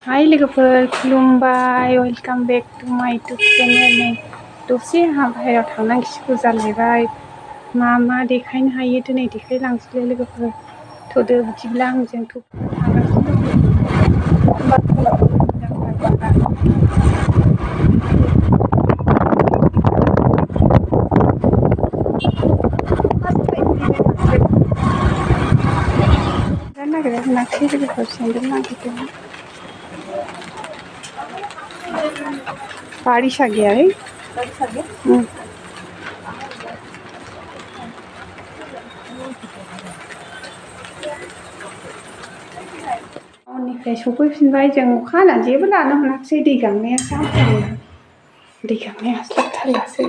हाय लोगोफोर खुलुमबाय वेलकाम बेक टू माय इउटुब चेनेल नै दसे बाहेरायाव थांनांसिगौ जालायबाय मा देखायनो हायो दिनै देखायलांसैलाय लोगोफोर थ'दो बिदिब्ला आंजों थांगासिनो दं नागिरना मोनाखै लोगोफोर सेन्देल नागिरदों बारिश आ गया है टाउननिफ्राय सफैफिनबाय जों अखा हानानै जेबो लानो मोनाखिसै दै गांनायासो हामथारला दै गांनाया हास्लाबथारलासो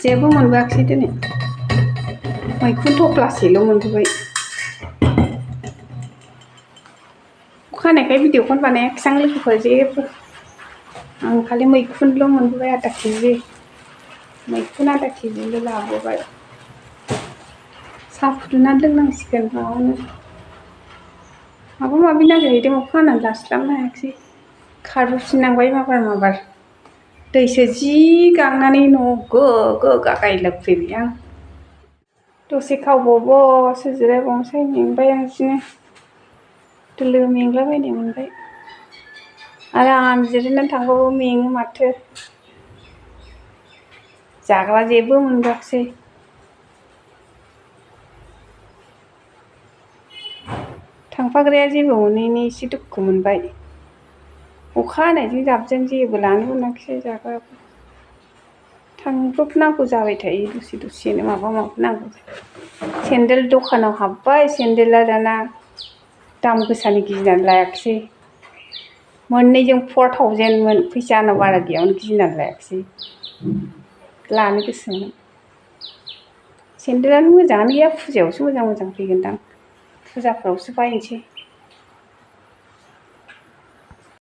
जेबो मोनबोआखिसै दिनै मैखुन थफ्लासेल' मोनबोबाय अखा हानायखाय भिडिअखौनो बानायाखिसै आं लोगोफोर जेबो आं खालि मैखुनल' मोनबोबाय आधा केजि मैखुन आधा केजिल' लाबोबाय साहा फुदुंनानै लोंनांसिगोन माबानो माबा माबि नागिरहैदों अखा हानानै लास्लाबनो हायाखिसै खारबोफिननांबाय माबार दैसो जि गांनानै न'आव गो गायलाबफैबाय आं दसे खावबावसो जिरायबावनोसै मेंबाय आं बिदिनो दोलो मेंलाबायनाय मोनबाय आराम जिरायनानै थांबाबो मेङो माथो जाग्रा जेबो मोनबोआखिसै थांफाग्राया जेबो मोनैनि एसे दुखु मोनबाय अखा हानायजों जाबजों जेबो लानो मोनाखिसै जाग्राबो थांब्रबनांगौ जाबाय थायो दसेनो माबा नांगौ सेन्देल दखानाव हाबबाय सेन्देला दाना दाम गोसानि गिनानै लायाखिसै मोननैजों 4000मोन फैसा आंनाव बारा गैयामोन गिनानै लायाखिसै लानो गोसोमोन सेन्देलानो मोजाङानो गैया फुजायावसो मोजां फैगोनदां फुजाफ्रावसो बायनोसै